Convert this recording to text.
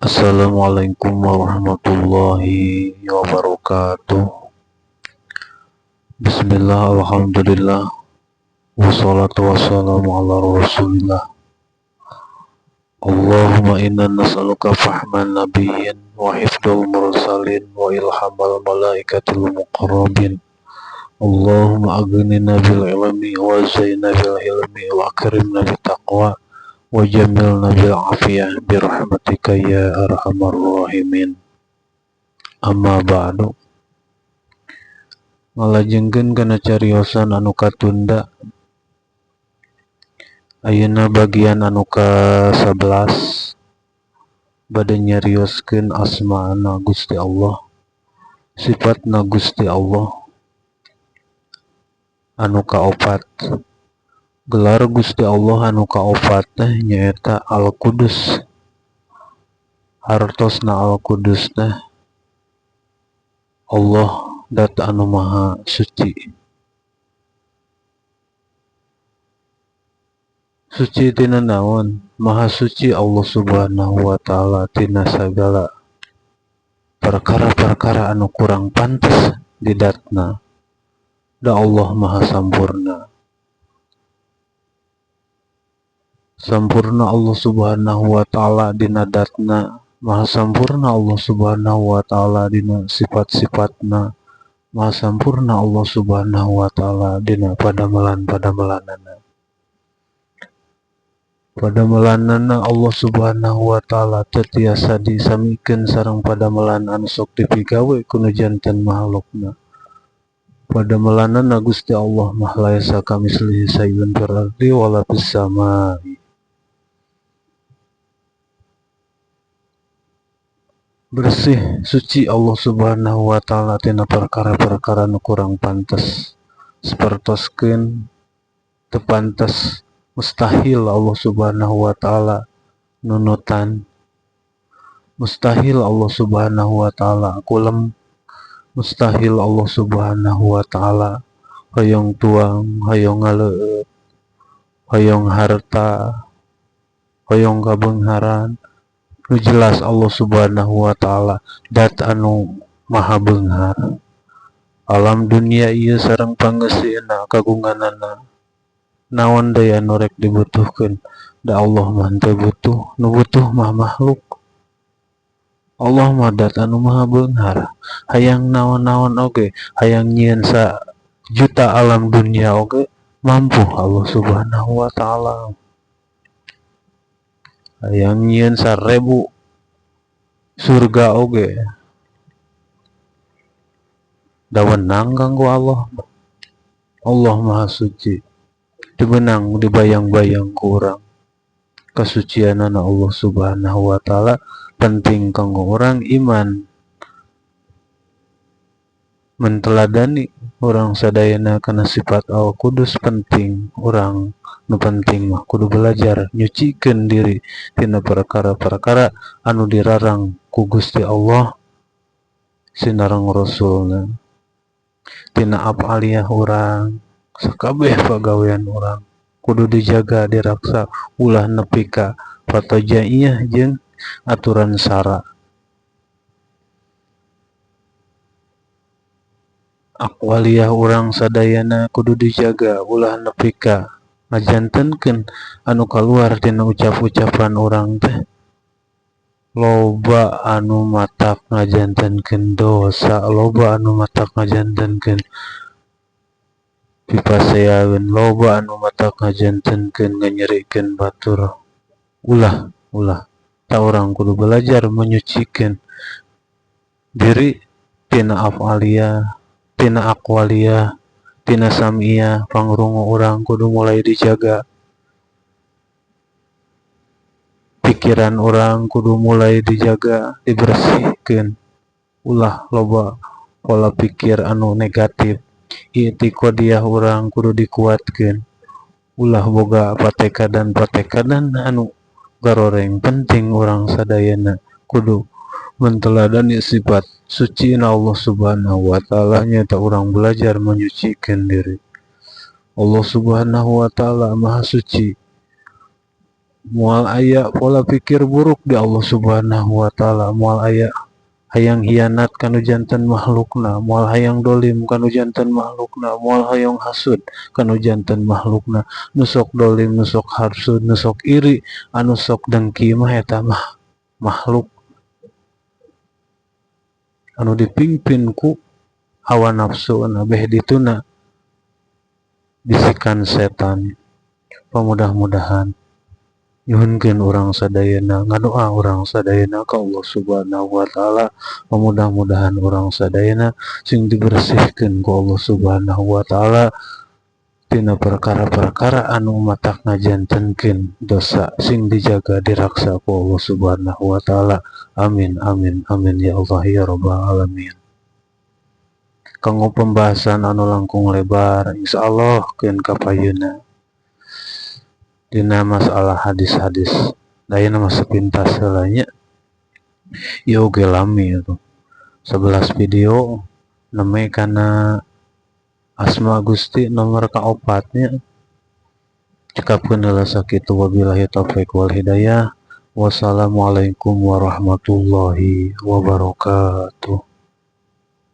Assalamualaikum warahmatullahi wabarakatuh. Bismillah, alhamdulillah, wassalatu wassalamu ala rasulillah. Allahumma inna nas'aluka fahman nabiyyin wa hifdhal mursalin wa ilhamal malaikatil muqarrabin. Allahumma aghnina bil ilmi wa zayyina bil ilmi wa akrimna bit taqwa wa jamilna bil afiyah bi rahmatika ya arhamar rahimin. Amma ba'du. Ngalajengkeun kana cariosan anu katunda, ayeuna bagian anu ka-11, bade nyarioskeun asmana Gusti Allah, sifatna Gusti Allah anu kaopat. Gelar Gusti Allah anu kaopat teh nyaeta Al-Qudus. Hartosna Al-Qudus teh Allah dat anu maha suci. Suci tina naon? Maha suci Allah Subhanahu wa taala tina sagala perkara-perkara anu kurang pantes di datna. Da Allah maha sampurna. Sampurna Allah Subhanahu wa taala dina datna, maha sampurna Allah Subhanahu wa taala dina sifat-sifatna, maha sampurna Allah Subhanahu wa taala dina padamelan-padamelanana. Padamelanana Allah Subhanahu wa taala teu tiasa disamikeun sareng padamelan anu sok dipigawe ku nu janten mahlukna. Padamelanana Gusti Allah mah laisa kamislihi sayun fil ardi wala fis samai. Bersih suci Allah Subhanahu wa taala tina perkara-perkara nu kurang pantes. Sapertoskeun teu pantes, mustahil Allah Subhanahu wa taala nunutan, mustahil Allah Subhanahu wa taala kulem, mustahil Allah Subhanahu wa taala hoyong tuang, hoyong ngaleueut, hoyong harta, hoyong kabeungharan. Nu jelas Allah Subhanahu wa taala dat anu maha beunghar. Alam dunia ieu sareng pangeusieuna kagunganana, naon deui anu rek dibutuhkeun? Da Allah mah teu butuh, nu butuh mah makhluk. Allah mah dat anu maha beunghar. Hayang naon-naon oge, hayang nyieun sajuta alam dunia oge mampu Allah Subhanahu wa taala. Hayang nyieun 1000 surga oge da wenang kanggo Allah. Allah maha suci, teu meunang dibayang-bayang ku urang. Kasucianana Allah Subhanahu wa taala penting kanggo urang iman, menteladani urang sadayana kana sifat Al-Qudus. Penting urang, nu penting mah kudu belajar nyucikeun diri tina perkara-perkara anu dirarang ku Gusti Allah sinareng Rasulna. Tina afaliyah urang, sakabeh pagawean urang kudu dijaga, diraksa, ulah nepi ka fatajaiyah jeung aturan syara. Akwaliyah urang sadayana kudu dijaga, ulah nepi ka ngajantenkeun anu kaluar tina ucap-ucapan urang teh loba anu matak ngajantenkeun dosa, loba anu matak ngajantenkeun pipaseaeun, loba anu matak ngajantenkeun nganyerikeun batur. Ulah, ulah. Ta urang kudu belajar menyucikeun diri tina afaliyah, tina akwaliyah, tina samiyah. Pangrungu urang kudu mulai dijaga, pikiran urang kudu mulai dijaga, dibersihkeun, ulah loba pola pikir anu negatif. I'tiqadiyah urang kudu dikuatkeun, ulah boga patekadan-patekadan anu garoreng. Penting urang sadayana kudu menteladani sifat suci Allah Subhanahu wa taala, nyaeta urang belajar menyucikan diri. Allah Subhanahu wa taala maha suci. Moal aya pola pikir buruk di Allah Subhanahu wa Ta'ala, moal aya hayang hianat kanu janten makhlukna, moal hayang dolim kanu janten makhlukna, moal hayang hasud kanu janten makhlukna. Nu sok dolim, nu sok hasud, nu sok iri, anu sok dengki mah eta mah makhluk anu dipimpin ku hawa nafsu na, beh dituna bisikan setan. Pamudah-mudahan nyuhunkeun urang sadayana, ngadoa urang sadayana ka Allah Subhanahu wa Ta'ala, mudah-mudahan urang sadayana sing dibersihkeun ku Allah Subhanahu wa Ta'ala tina perkara-perkara anu matak ngajantenkeun dosa, sing dijaga diraksa ku Allah Subhanahu wa Ta'ala. Amin, amin, amin, ya Allah ya Rabbal alamin. Kanggo pembahasan anu langkung lebar, insyaallah keun kapayuna dina masalah hadis-hadis. Ayeuna mah sepintas heula nya, ieu oge lami atuh, 11 video neme kana Asma Gusti nomor kaopatnya. Cekapkeun heula sakitu. Wabillahi taufik wal hidayah. Wassalamualaikum warahmatullahi wabarakatuh.